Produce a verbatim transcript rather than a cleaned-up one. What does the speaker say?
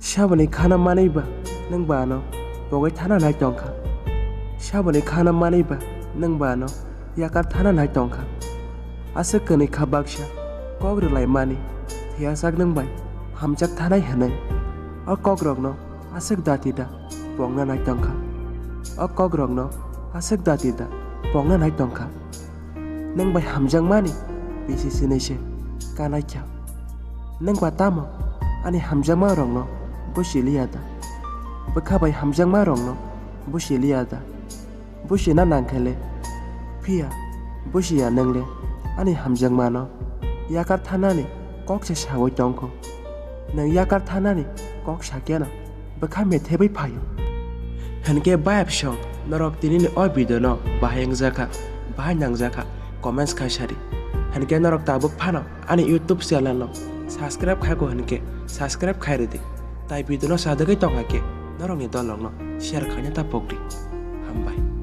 Saboni khana manwi ba nwng ba ano pogwi thana nai tongkha. Saboni khana manwi ba nwng ba ano yakar thana nai tongkha. Aswk kwnwi kha baksa kok rwlaimani thwiyasak nwng bai hamjak thanai hwnwi. O kokrokno aswk dati da pongna nai tongkha. O kokrokno aswk dati da pongna nai tongkha. Nwng bai hamjakmani bisi sinwi se kanaikha. Nwng ba tamo ani hamjakmarokno busi liya da? Bwkha bai hamjakmarokno busi liya da? Busi na nangkhe le, phiya busi ya nwng le ani hamjakmano yakar thanani kok se sawi tongkho. Nwng yakar thanani kok sakyano bwkha methebwi phaio. Hinkhe bayapsong norok tinini o video no bahai wngjakha, bahai nangjakha, comments khai sadi. Hinkhe norok tabuk phano ani YouTube channel no subscribe khaiko hinkhe subscribe khai rwdi. Tai video no sadagwi tongkha khe norokni dolokno share khaina ta pokdi. Hambai.